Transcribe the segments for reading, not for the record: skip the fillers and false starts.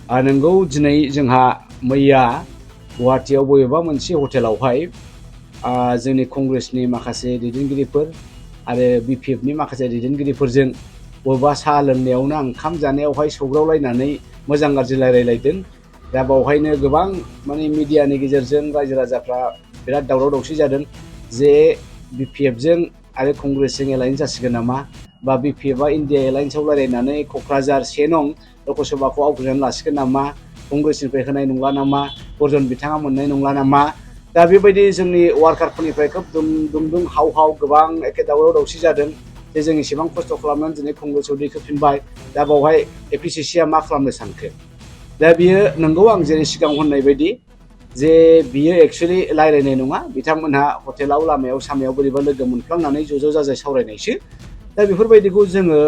नोंगौ दिनै जोंहा मैया गुवाहाटीयाव बबेबा मोनसे हटेलावहाय जोंनि कंग्रेसनि माखासे दैदेनगिरिफोर आरो बिपिएफनि माखासे दैदेनगिरिफोरजों बबेबा साहा लोंनायावनो ओंखाम जानायावहाय सौग्रावलायनानै मोजां गाज्रि रायलायलायदों। दा बावहायनो गोबां माने मिडियानि गेजेरजों रायजो राजाफ्रा बिराद दावराव दावसि जादों जे बिपिएफजों आरो कंग्रेसजों एलायन्स जासिगोन नामा, बा बिपिएफआ इन्डिया एलायन्सआव रायलायनानै क'क्राझार 1 नं लक'सभाखौ आवग्रिनानै लासिगोन नामा, कंग्रेसनिफ्राय होनाय नंला नामा, गरजन बिथाङा मोननाय नंला नामा। दा बेबायदि जोंनि वार्कारफोरनिफ्राय खोब दुं हाव हाव गोबां एखे दावराव दावसि जादों जे जों इसेबां खस्थ' खालामनानै दिनै कंग्रेसआव दैखोफिनबाय, दा बावहाय एपिसिसिआ मा खालामनो सानखो। दा बियो नंगौ आं जेरै सिगाङाव होननाय बायदि जे बियो एक्सुवेलि रायलायनाय नङा, बिथांमोनहा हटेलाव लामायाव सामायाव बोरैबा लोगो मोनफ्लांनानै ज' जाजाय सावरायनायसो। दा बेफोरबायदिखौ जोङो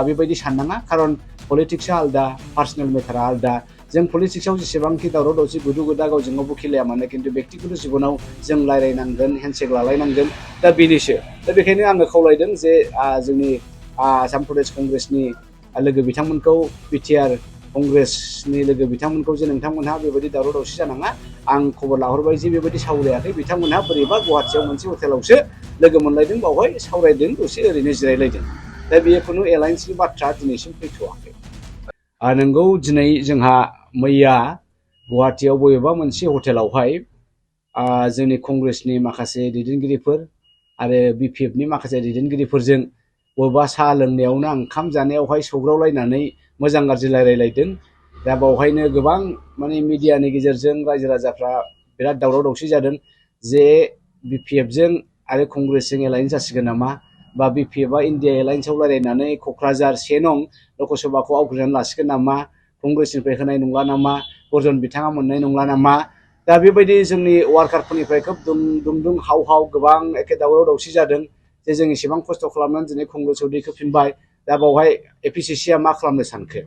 बेबायदि साननाङा, खारन पलिटिक्सआ आलदा, पार्सनेल मेटारा आलदा। जों पलिटिक्सआव जेसेबांखि दावराव दावसि गुदु गुदा गावजों गाव बुखिलाया मानो, खिन्थु बेक्तिगत जिबनाव जों रायलायनांगोन, हेन्डसेक लालायनांगोन। दा बेनिसो दा बेखायनो आङो खावलायदों जे जोंनि आसाम प्रदेश कंग्रेसनि लोगो बिथांमोनखौ, बिटिआर कंग्रेसनि लोगो बिथांमोनखौ जे नोंथांमोनहा बेबायदि दावराव दावसि जानाङा। आं खबर लाहरबाय जे बेबायदि सावरायाखै, बिथांमोनहा बोरैबा गुवाहाटीयाव मोनसे हटेलावसो लोगो मोनलायदों, बावहाय सावरायदों, दसे ओरैनो जिरायलायदों। दा बेयो खुनु एलायन्सनि बाथ्रा दिनैसिम फैथ'वाखै। नोंगौ दिनै जोंहा मैया गुवाहाटीयाव बबेबा मोनसे हटेलावहाय जोंनि कंग्रेसनि माखासे दैदेनगिरिफोर आरो बिपिएफनि माखासे दैदेनगिरिफोरजों बबेबा साहा लोंनायावनो ओंखाम जानायावहाय सौग्रावलायनानै मोजां गाज्रि रायलायलायदों। दा बावहायनो गोबां माने मिडियानि गेजेरजों रायजो राजाफ्रा बिराद दावराव दावसि जादों जे बिपिएफजों आरो कंग्रेसजों एलायन्स जासिगोन नामा, बा बिपिएफआ इन्डिया एलायन्सआव रायलायनानै क'क्राझार 1 नं लक'सभाखौ आवग्रिनानै लासिगोन नामा, कंग्रेसनिफ्राय होनाय नंला नामा, गरजन बिथाङा मोननाय नंला नामा। दा बेबायदि जोंनि वार्कारफोरनिफ्राय खोब दुं हाव हाव गोबां एखे दावराव दावसि जादों जे जों इसेबां खस्थ' खालामनानै दिनै कंग्रेसआव दैखोफिनबाय, दा बावहाय एपिसिसिआ मा खालामनो सानखो।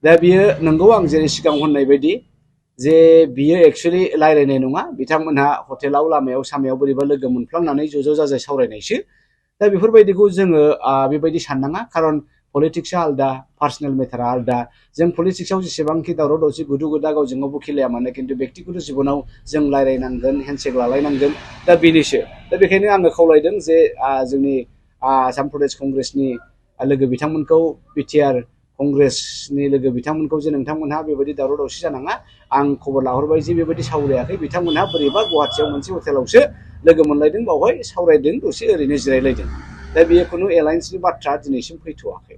दा बियो नंगौ आं जेरै सिगाङाव होननाय बायदि जे बियो एक्सुवेलि रायलायनाय नङा, बिथांमोनहा हटेलाव लामायाव सामायाव बोरैबा लोगो मोनफ्लांनानै ज' जाजाय सावरायनायसो। दा बेफोरबायदिखौ जोङो बेबायदि साननाङा, खारन पलिटिक्सआ आलदा, पार्सनेल मेटारा आलदा। जों पलिटिक्सआव जेसेबांखि दावराव दावसि गुदु गुदा गावजों गाव बुखिलाया मानो, खिन्थु बेक्तिगत जिबनाव जों रायलायनांगोन, हेन्डसेक लालायनांगोन। दा बेनिसो दा बेखायनो आङो खावलायदों जे जोंनि आसाम प्रदेश कंग्रेसनि लोगो बिथांमोनखौ, बिटिआर कंग्रेसनि लोगो बिथांमोनखौ जे नोंथांमोनहा बेबायदि दावराव दावसि जानाङा। आं खबर लाहरबाय जे बेबायदि सावरायाखै, बिथांमोनहा बोरैबा गुवाहाटीयाव मोनसे हटेलावसो लोगो मोनलायदों, बावहाय सावरायदों, दसे ओरैनो जिरायलायदों। दा बेयो खुनु एलायन्सनि बाथ्रा दिनैसिम फैथ'वाखै।